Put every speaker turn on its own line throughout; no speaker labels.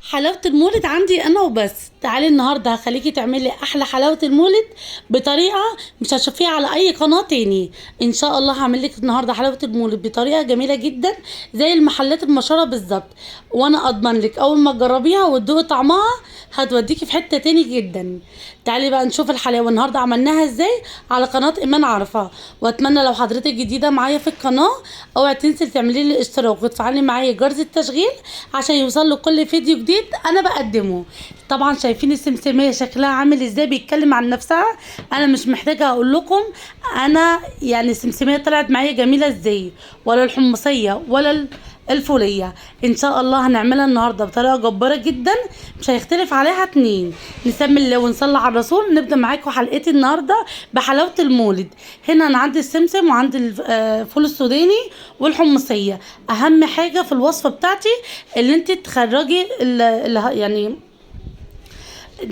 حلاوة المولد عندي انا وبس. تعالي النهارده هخليكي تعملي احلى حلاوة المولد بطريقة مش هتشوفيها على اي قناة تاني. ان شاء الله هعمل لك النهارده حلاوة المولد بطريقة جميلة جدا زي المحلات المشهورة بالظبط، وانا اضمن لك اول ما تجربيها وتدوقي طعمها هتوديكي في حتة تاني جدا. تعالي بقى نشوف الحلاوة النهارده عملناها ازاي على قناة ايمان عرفه. واتمنى لو حضرتك جديدة معايا في القناة اوعي تنسي تعملي لي الاشتراك وتفعلي معايا جرس التشغيل عشان يوصل لك كل فيديو جديد انا بقدمه. طبعا شايفين السمسميه شكلها عامل ازاي، بيتكلم عن نفسها، انا مش محتاجه اقول لكم انا يعني السمسميه طلعت معايا جميلة ازاي، ولا الحمصية ولا الفوليه. ان شاء الله هنعملها النهارده بطريقة جبارة جدا مش هيختلف عليها اتنين. نسمي الله ونصلي على الرسول. نبدا معاكم حلقتي النهارده بحلاوه المولد. هنا انا عندي السمسم وعندي الفول السوداني والحمصيه. اهم حاجة في الوصفة بتاعتي اللي انت تخرجي يعني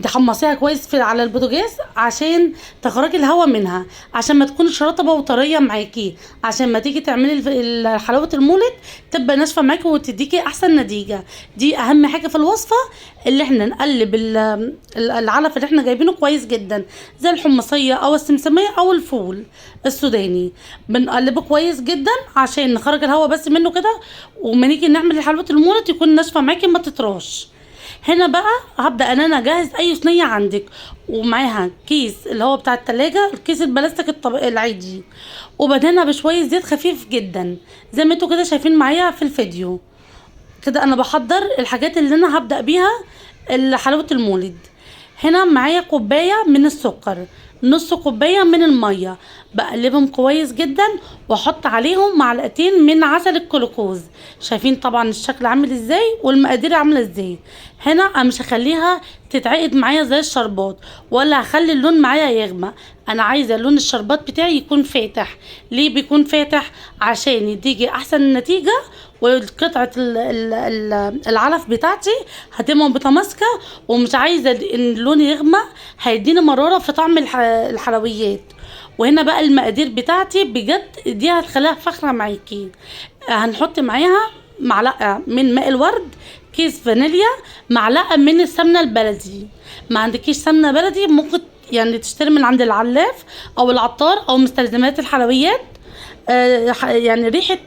تحمصيها كويس في على البوتاجاز عشان تخرجي الهواء منها، عشان ما تكونش رطبه وطريه معاكي، عشان ما تيجي تعملي حلاوة المولد تبقى ناشفة معاكي وتديكي احسن نتيجة. دي اهم حاجة في الوصفة، اللي احنا نقلب العلف اللي احنا جايبينه كويس جدا زي الحمصية او السمسميه او الفول السوداني، بنقلبه كويس جدا عشان نخرج الهواء بس منه كده، وما نيجي نعمل حلاوة المولد يكون ناشفة معاكي ما تطراش. هنا بقى هبدا ان انا اجهز اي صينية عندك، ومعاها كيس اللي هو بتاع التلاجة، الكيس البلاستيك العادي، وبدهنها بشوية زيت خفيف جدا زي ما انتوا كده شايفين معايا في الفيديو كده. انا بحضر الحاجات اللي انا هبدا بيها حلاوة المولد. هنا معايا كوباية من السكر، نص كوباية من المية، بقلبهم كويس جدا واحط عليهم معلقتين من عسل الجلوكوز. شايفين طبعا الشكل عامل ازاي والمقادير عامله ازاي. هنا انا مش هخليها تتعقد معايا زي الشربات، ولا هخلي اللون معايا يغمق، انا عايزه لون الشربات بتاعي يكون فاتح. ليه بيكون فاتح؟ عشان يديكي احسن نتيجة، وقطعه العلف بتاعتي هتبقى متماسكة، ومش عايزه ان اللون يغمق، هيديني مرارة في طعم الحلويات. وهنا بقى المقادير بتاعتي بجد دي هتخليها فخره معاكي. هنحط معاها معلقه من ماء الورد، كيس فانيليا، معلقه من السمنة البلدي. ما عندكيش سمنه بلدي ممكن يعني تشتري من عند العلاف او العطار او مستلزمات الحلويات، يعني ريحه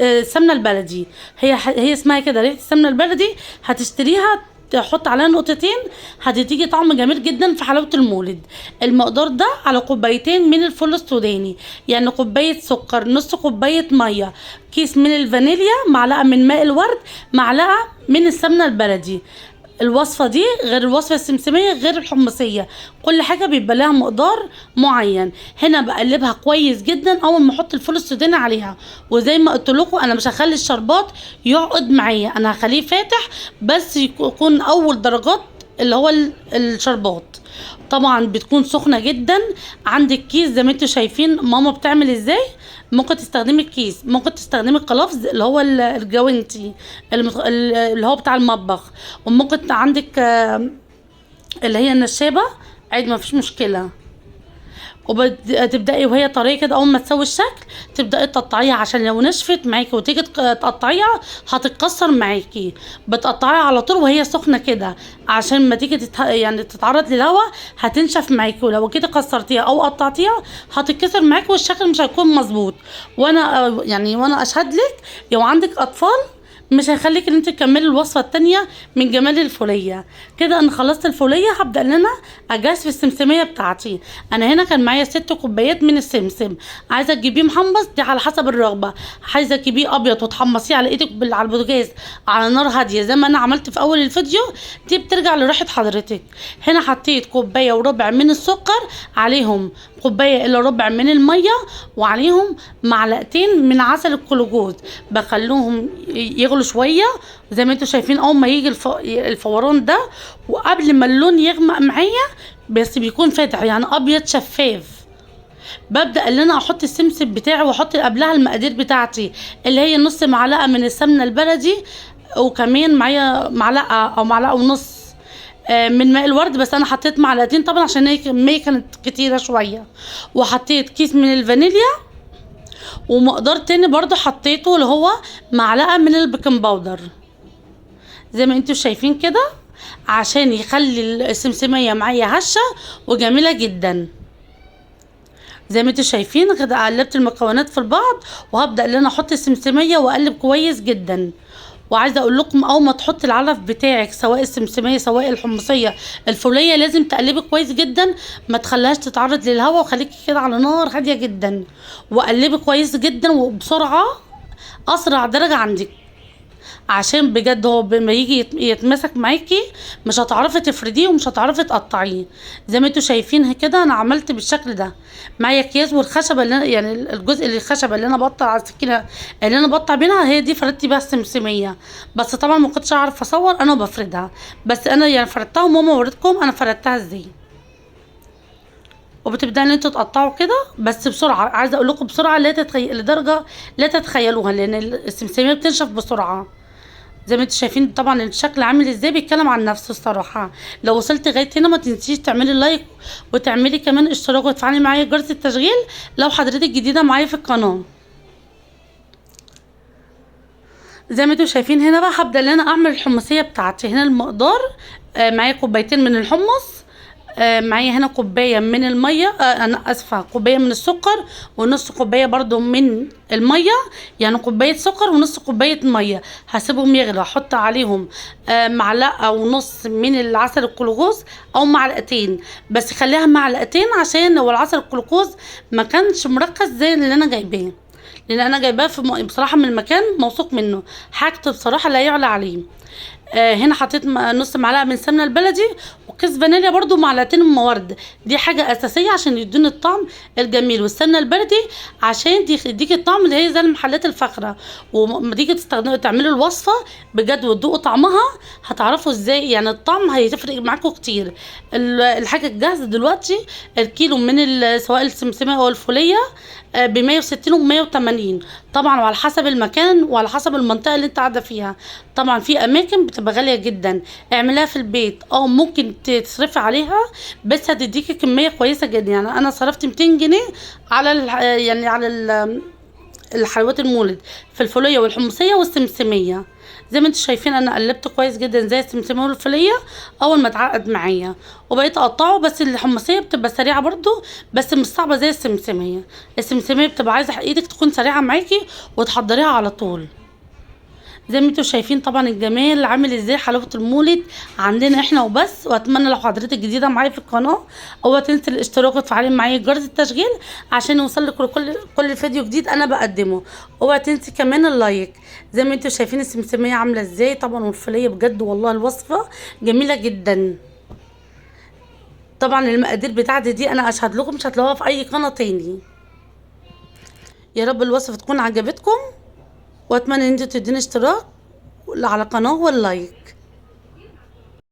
السمنة البلدي، هي اسمها كده ريحه السمنة البلدي، هتشتريها تحط عليها نقطتين هتديكي طعم جميل جدا في حلاوة المولد. المقدار ده على كوبايتين من الفول السوداني، يعني كوباية سكر، نص كوباية مية، كيس من الفانيليا، معلقه من ماء الورد، معلقه من السمنة البلدي. الوصفة دي غير الوصفة السمسميه غير الحمصية، كل حاجة بيبقى لها مقدار معين. هنا بقلبها كويس جدا اول ما احط الفول السوداني عليها، وزي ما قلت لكم انا مش هخلي الشربات يعقد معايا، انا هخليه فاتح بس يكون اول درجات اللي هو الشربات. طبعا بتكون سخنة جدا. عندك كيس زي ما انتوا شايفين ماما بتعمل ازاي، ممكن تستخدمي الكيس، ممكن تستخدمي القلفز اللي هو الجوانتي اللي هو بتاع المطبخ، وممكن عندك اللي هي النشابه عادي ما فيش مشكلة. وتبداي وهي طرية كده اول ما تسوي الشكل تبداي تقطعيها، عشان لو نشفت معاكي وتيجي تقطعيها هتتكسر معاكي. بتقطعيها على طول وهي سخنة كده عشان ما تيجي يعني تتعرض للهواء هتنشف معاكي، ولو كده كسرتيها او قطعتيها هتتكسر معاكي والشكل مش هيكون مظبوط. وانا يعني وانا اشهد لك لو عندك اطفال مش هيخليك ان انت تكملي الوصفة التانية من جمال الفوليه. كده انا خلصت الفوليه، هبدا ان انا اجهز في السمسميه بتاعتي. انا هنا كان معايا 6 كوبايات من السمسم، عايزه تجيبيه محمص دي على حسب الرغبة، عايزه تجيبيه ابيض وتحمصيه على ايدك على البوتاجاز على نار هادية زي ما انا عملت في اول الفيديو، دي بترجع لراحه حضرتك. هنا حطيت كوباية وربع من السكر، عليهم كوباية الا ربع من المية، وعليهم معلقتين من عسل الجلوكوز. بخلوهم يغلوا شوية زي ما انتوا شايفين اول ما يجي الفوران ده، وقبل ما اللون يغمق معايا بس بيكون فاتح يعني ابيض شفاف، ببدا ان انا احط السمسم بتاعي واحط قبلها المقادير بتاعتي اللي هي نص معلقه من السمنة البلدي، وكمان معايا معلقه او معلقه ونص من ماء الورد، بس انا حطيت معلقتين طبعا عشان هي الكمية كانت كتيرة شوية، وحطيت كيس من الفانيليا، ومقدار تاني برضو حطيته اللي هو معلقه من ال baking powder. زي ما انتوا شايفين كده، عشان يخلي السمسميه معايا هشه وجميلة جدا. زي ما انتوا شايفين كده قلبت المكونات في البعض، وهبدا ان انا احط السمسميه واقلب كويس جدا. وعايزه اقول لكم اول ما تحطي العلف بتاعك سواء السمسميه سواء الحمصية الفوليه لازم تقلبي كويس جدا، ما تخليهاش تتعرض للهواء، وخليكي كده على نار هادية جدا، وقلبي كويس جدا وبسرعة، اسرع درجه عندك، عشان بجد هو بما يجي يتمسك معاكي مش هتعرفي تفرديه ومش هتعرفي تقطعيه. زي ما انتوا شايفين كده انا عملت بالشكل ده معايا اكياس، والخشبه اللي أنا يعني الجزء اللي الخشبة اللي انا بقطع على السكينة اللي انا بقطع بينها هي دي فردت بيها السمسميه، بس طبعا ما كنتش اعرف اصور انا وبفردها، بس انا يعني فردتها وماما وريتكم انا فردتها ازاي. وبتبدأ ان انتوا تقطعوا كده بس بسرعة، عايزه اقول لكم بسرعة لا تتخيل لدرجة لا تتخيلوها، لان السمسميه بتنشف بسرعة. زي ما انتوا شايفين طبعا الشكل عامل ازاي بيتكلم عن نفسه الصراحة. لو وصلت لغاية هنا ما تنسيش تعملي like وتعملي كمان اشتراك وتفعلي معايا جرس التشغيل لو حضرتك جديدة معايا في القناة. زي ما انتوا شايفين هنا بقى هبدا ان انا اعمل الحمصية بتاعتي. هنا المقدار معايا كوبايتين من الحمص، معايا هنا كوباية من المية، انا اسفه كوباية من السكر ونص كوباية برضو من المية، يعني كوباية سكر ونص كوباية مية. هسيبهم يغلوا، احط عليهم معلقه ونص من العسل الجلوكوز او معلقتين، بس خليها معلقتين عشان لو العسل الجلوكوز ما كانش مركز زي اللي انا جايباه، لان انا جايباه بصراحة من مكان موثوق منه، حاجته بصراحة لا يعلى عليه. هنا حطيت نص معلقه من سمنه البلدي وكيس فانيليا برضو، معلقتين من ورد، دي حاجة اساسية عشان يدوني الطعم الجميل، والسمنه البلدي عشان يديك الطعم اللي هي زي المحلات الفاخرة. وما تيجي تستخدموا تعملوا الوصفة بجد وتذوقوا طعمها هتعرفوا ازاي، يعني الطعم هيفرق معاكم كتير. الحاجة الجاهزة دلوقتي الكيلو من سواء السمسمه او الفوليه ب 160 و 180، طبعا وعلى حسب المكان وعلى حسب المنطقة اللي انت قاعدة فيها. طبعا في اماكن بتبقى غالية جدا، اعملها في البيت ممكن تصرفي عليها بس هتديكي كمية كويسة جدا. يعني انا صرفت 200 جنيه على يعني على الحلويات المولد في الفوليه والحمصيه والسمسميه. زي ما انتم شايفين انا قلبت كويس جدا زي السمسميه والفوليه اول ما اتعقد معايا، وبقيت اقطعه. بس الحمصية بتبقى سريعة برضو، بس مش صعبة زي السمسميه. السمسميه بتبقى عايزه ايدك تكون سريعة معاكي وتحضريها على طول. زي ما انتم شايفين طبعا الجمال عامل ازاي حلاوة المولد عندنا احنا وبس. واتمنى لو حضرتك جديدة معايا في القناة اوعى تنسي الاشتراك وتفعلي معايا جرس التشغيل عشان يوصل لك كل فيديو جديد انا بقدمه. اوعى تنسي كمان ال like. زي ما انتم شايفين السمسميه عامله ازاي طبعا والفوليه، بجد والله الوصفة جميلة جدا. طبعا المقادير بتاعتي دي انا اشهد لكم مش هتلاقوها في اي قناة تاني. يا رب الوصفة تكون عجبتكم، واتمنى ان انتوا تدوني اشتراك على القناة وال like.